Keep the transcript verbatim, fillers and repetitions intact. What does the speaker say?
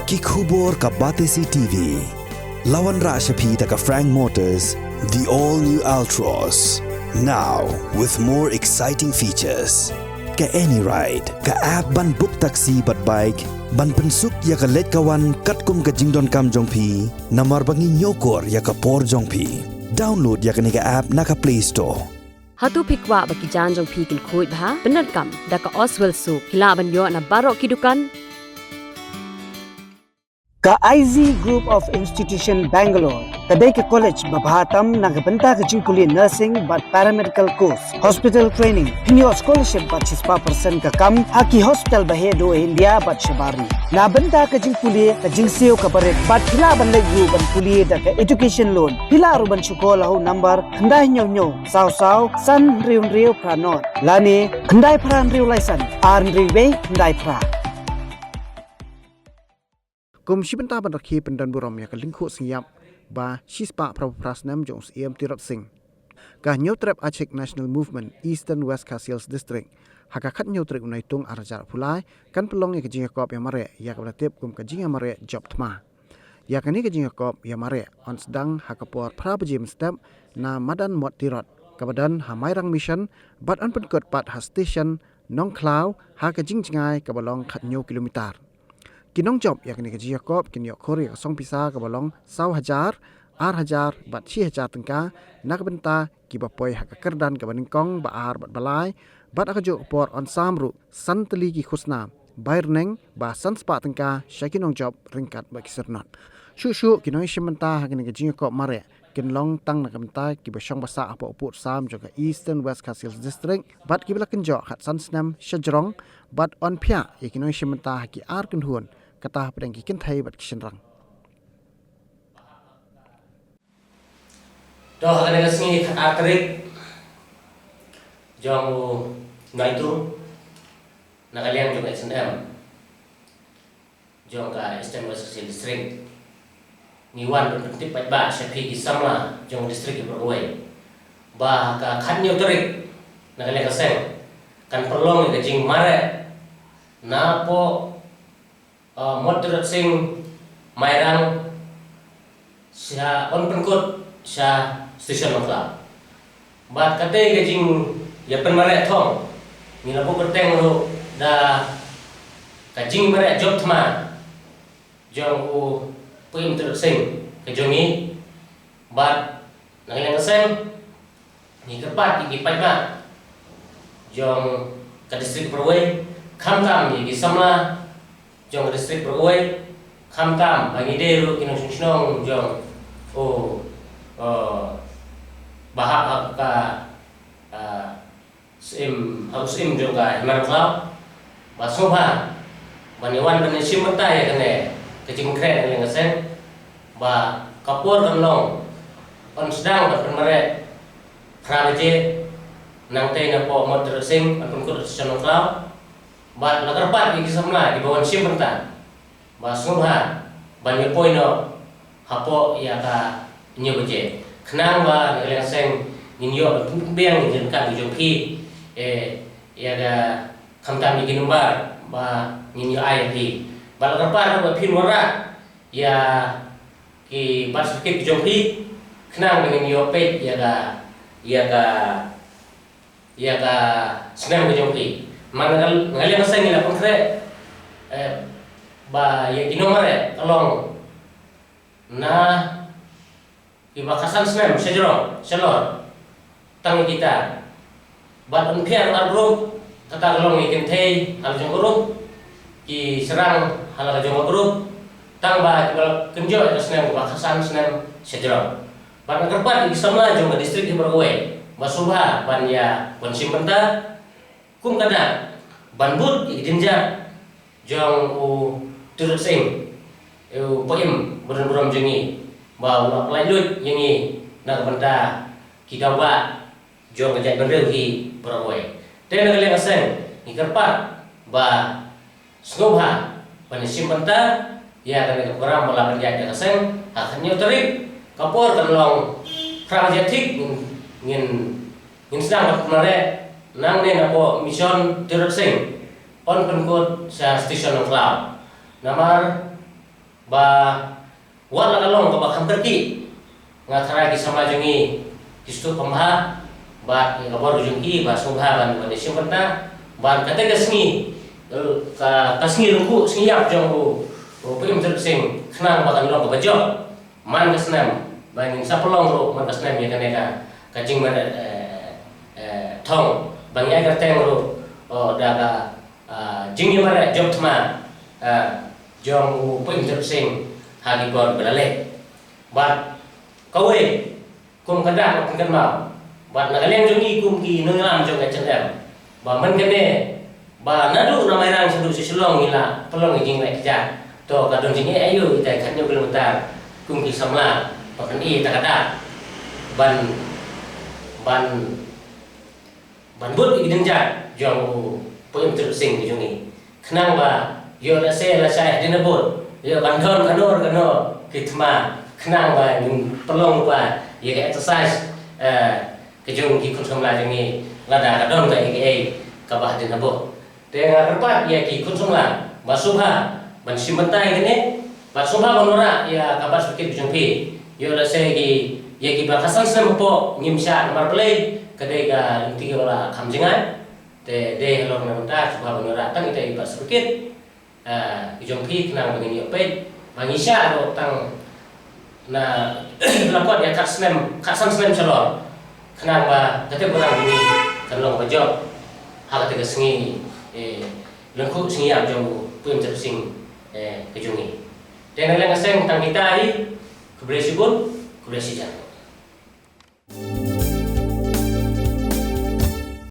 Ki khubor ka Batesi T V. La wanrah sha phi da ka Frank Motors, the all new Altroz. Now with more exciting features. Ka AnyRide, ka app ban book taxi bad bike, ban pynsuk ïa ka leit ka wan katkum ka jingdonkam jong phi, namar ba ngi ñiewkor ïa ka por jong phi. Download ïa kane ka app na ka Play Store. Hato phi kwah ba ki jaiñ jong phi kin khuid bha? Pyndonkam da ka Oswell Soap. Phi lah ban ïoh na baroh ki dukan. Ka I Z Group of Institution Bangalore ka dei ka college ba bha tam na ka bynta ka jingpule nursing bad paramedical course, hospital training. Phin ïoh scholarship bad shispah percent ka kam ha ki hospital ba heh duh ha India bad shabar ri. Na bynta ka jingpule, ka jingsiew kaba rit bad phi lah ban leit ruh ban pule da ka education loan. Phi lah ruh ban shukor ha u number khyndai hynñiew hynñiew saw saw san hynriew hynriew phra nod lane khyndai phra hynriew lai san ar hynriew wei khyndai phra. Kum shi bynta ban rakhe pyndonburom ïa ka lyngkhuh sngewïap ba shispah phra phew phra snem jong u Syiem Tirot Sing, ka Hynñiewtrep Achik National Movement Eastern West Khasi Hills District ha ka khathynñiew tarik u Naitung ar hajar arphew lai kan pynlong ïa ka jingïakop ïa mareh ïa kaba la tip kum ka jingïamareh jop thma. Ïa kane ka jingïakop ïa mareh yn sdang ha ka por phra baje mynstep na madan Mot Tirot kaba don ha Mairang Mission bad yn pynkut pat ha station Nongkhlaw ha ka jingjngai kaba long khathynñiew kilometer. Ki nongjop ïa kane ka jingïakop kin ïoh khur ïa ka song pisa kaba long saw hajar, ar hajar bad shi hajar tyngka na ka bynta kiba poi ha ka kyrdan kaba nyngkong, ba ar bad ba lai, bad ha kajuh ka por yn sam ruh san tylli ki khusnam bai rneng ba san spah tyngka sha ki nongjop ryngkat bad ki syrnod. Shuh shuh ki nongïashim bynta ha kane ka jingïakop mareh kin long tang na ka bynta kiba shong ba sah hapoh u pud sam jong ka Eastern West Khasi Hills District bad kiba la kynjoh khatsan snem shajrong, bad yn phiah ïa ki nongïashim bynta ha ki ar kynhun kata hapdeng ki kynthei bad ki shynrang. To, ha kane ka sngi khatar tarik jong u Naitung, na ka liang jong ka S N M jong ka Eastern West Khasi Hills District, ngi wan ban pyntip paidbah sha phi ki samla jong district kiba kawei ba ka khathynñiew tarik na ka liang ka seng kan pynlong ïa ka jingmareh napoh, uh, Mot Tirot Sing Mairang, sha, yn pynkut sha station Nongkhlaw. Bad katei ka jingïapynmareh thong ngi la buh kyrteng ruh da ka jingmareh jop thma jong u Syiem Tirot Sing ka jong ngi. Bad na ka liang ka seng ngi kyrpad ïa ki paidbah jong ka district baroh kawei, khamtam ïa ki samla jong ka district baroh kawei, khamtam ba ngi dei ruh ki nongshong shnong jong u, uh, ba hap ha ka, uh, Syiem, ha u Syiem jong ka Hima Nongkhlaw, ba sngewbha ban ïa wan ban ïashim bynta ïa kane ka jingkren ka liang ka seng, ba ka por kan long, kan sdang ban pynmareh phra baje, nangtei napoh Mot Tirot Sing, ban pynkut sha Nongkhlaw. Bad la kyrpad ïa ki samla kiba wan shim bynta ba sngewbha ban ïa poi noh hapoh ïa ka hynñiew baje, khnang ba na ka liang seng ngin ïoh ban pynbiang ïa ka jingkren ka jong phi, eh, ïa ka, khamtam ïa ki number ba ngin ïoh ai ïa phi. Bad la kyrpad ba phin wanrah ïa ki birth certificate ka jong phi, khnang ba ngin ïoh peit ïa ka, ïa ka ïa ka snem ka jong phi. Man nga, nga liang ka seng ngi la pynkhreh, eh, ba ïa ki nongmareh ka long na kiba khatsan snem shajrong shalor, tang ïa kita. Bad yn pher ar group, kata ka long ïa ki kynthei ha la jong ka group, ki shynrang ha la ka jong ka group, tang ba kiba la kynjoh ïa ka snem kaba khatsan snem shajrong. Bad nga kyrpad ïa ki samla jong ka district hi baroh kawei ba sngewbha ban ïa wan shim bynta, kum ka dak ban bud ïa ki jingjia jong u Tirot Sing, u Syiem badonburom jong ngi, ba u la pyllait lut ïa ngi na ka bynta ki daw bah jong ka jaitbynriew hi baroh kawei. Te na ka liang ka seng ngi kyrpad ba sngewbha ban ïashim bynta ïa kane ka program ba la pynïaid da ka seng ha ka hynñiew tarik, ka por kan long phra baje thik, ngin, ngin, ngin sdang ban pynmareh nangne napoh Mission Tirot Sing, yn pynkut sha station Nongkhlaw. Namar Ba wat la ka long kaba kham kyrkieh, nga tharai ki samla jong ngi ki sngewthuh kham bha bad ïa ka bor jong ki ba sngewbha ban, ban ïashim bynta ban kata ka sngi, eh, ka, ka sngi lyngkhuh sngi ïap jong u, u Pynïaid Sing, khnang ba kan long kaba jop man ka snem, ba ngin sa pynlong ruh man ka snem ïa kane ka, ka jingmareh, eh, eh, thong, ba ngi ai kyrteng ruh, oh, da ka, ah, jingïamareh jop thma, ah, jong u Pynïaid Sing ha ki por ba la leit. Bad kawei kum ka dak ka pynkyndit bad na ka liang jong ngi kum ki nongïalam jong ka H N M, ba man kane ba naduh na Mairang shaduh sha Shillong ngi la pynlong ïa ka jingïamareh kjat. To ka don jingeh aïu ita khathynñiew kilometer kum ki samla ba kan ïa ta ka dak ban, ban ban bud ïa ki jingjia jong u Pynïaid Sing ka jong ngi. Khnang ba ïoh lehse lashai hadien habud ïoh ban don kano kano ki thma khnang ba ngin pynlong ba ïa ka exercise, eh, ka jong ki khun samla jong ngi lada ka don ka ïa ka ei kaba hadien habud. Te nga kyrpad ïa ki khun samla ba sngewbha ban shim bynta ïa kane, ba sngewbha ban wanrah ïa ka birth certificate ka jong phi. Ïoh lehse ki, ïa kiba khatsan snem hapoh ngim shah namar balei, ka dei ka lynti kaba la kham jngai. Te dei halor na bynta sngewbha ban wanrah tang ita i birth certificate, ah, ka jong phi khnang ba ngin ïoh peit ba ngi shah ruh tang na la kot ïa khat snem, khatsan snem shalor. Khnang ba kata ka rang jong ngi kan long ba jop ha kata ka sngi, eh, lyngkhuh sngi ïap jong u Pynïaid Sing, eh, ka jong ngi. Te na liang ka seng tang kita hi, khublei shibun, khublei shihajar.